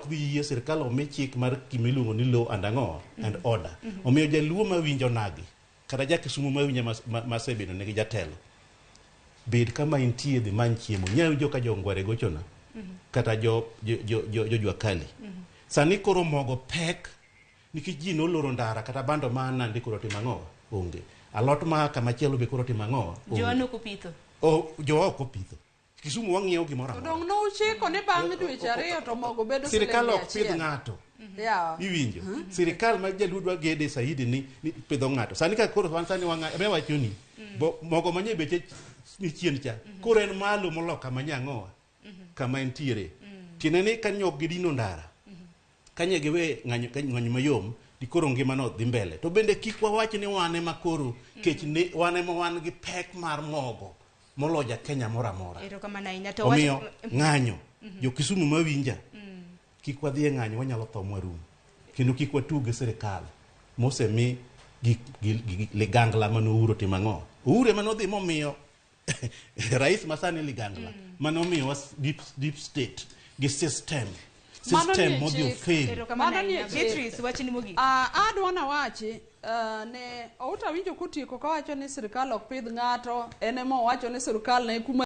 ok dhi yie sirkal omi chik mar gima iluongo ni law and ang'o and order. Omiyo jaluo mawinjo nagi kata ja Kisumu mawinja masebedo nigi jatelo bed kama intie dhi many chiemo. Nya winjo ka jo Ngware gochona kata jo jo jo jo, jo Jua Kali. Sani koro mogo pek nikech ji noloro ndara kata bando ma Nandi koro timo ang'o? Onge. Alot ma kama chielo be koro timo ang'o? Onge. Jowa nok opitho. O, jowa ok opitho. Kisumu wang'iewo gimoro To amora. dong' nouchiko ni bang' dweche ariyo to mogo bedo siling' Sirikal mia ok pidh achiel. ng'ato. Yawa. Iwinjo? Sirikal ma jaluo dwa gede saidi ni, ni pidho ng'ato. Sani ka koro wan sani wang'a, ema wachoni. Bo, mogo manye beche ni chien cha. Koro en malo molo kama nyang'owa. Kama entiere. Tiende ni ka nyok gidino ndara. Kanye giwe ng'anyo ng'anyo mayom di koro ngima no dhi mbele. To bende kik wawach ni wan ema koro kech ni wan ema wan gi pek mar mogo molo ja Kenya moro amora. Erokamano ahinya. To wach Omiyo ng'anyo jo Kisumu mawinja kik wadhi e ng'anyo wanyalo tho mwarum. Kendo kik watug gi sirikal mosemi gik gi ligangla mane Uhuru otimo ang'o. Uhuru ema nodhi momiyo rais masani ligangla mane omiyowa deep, deep state gi system Mano system nie modhi chik. ofail. Erokamano Mano nie ahinya. chik. Beatrice, wachni mogik. Ah, adwa nawachi ah, ne Outa winjo kotieko kawacho ni sirikal ok pidh ng'ato en ema owacho ni sirikal ne kuma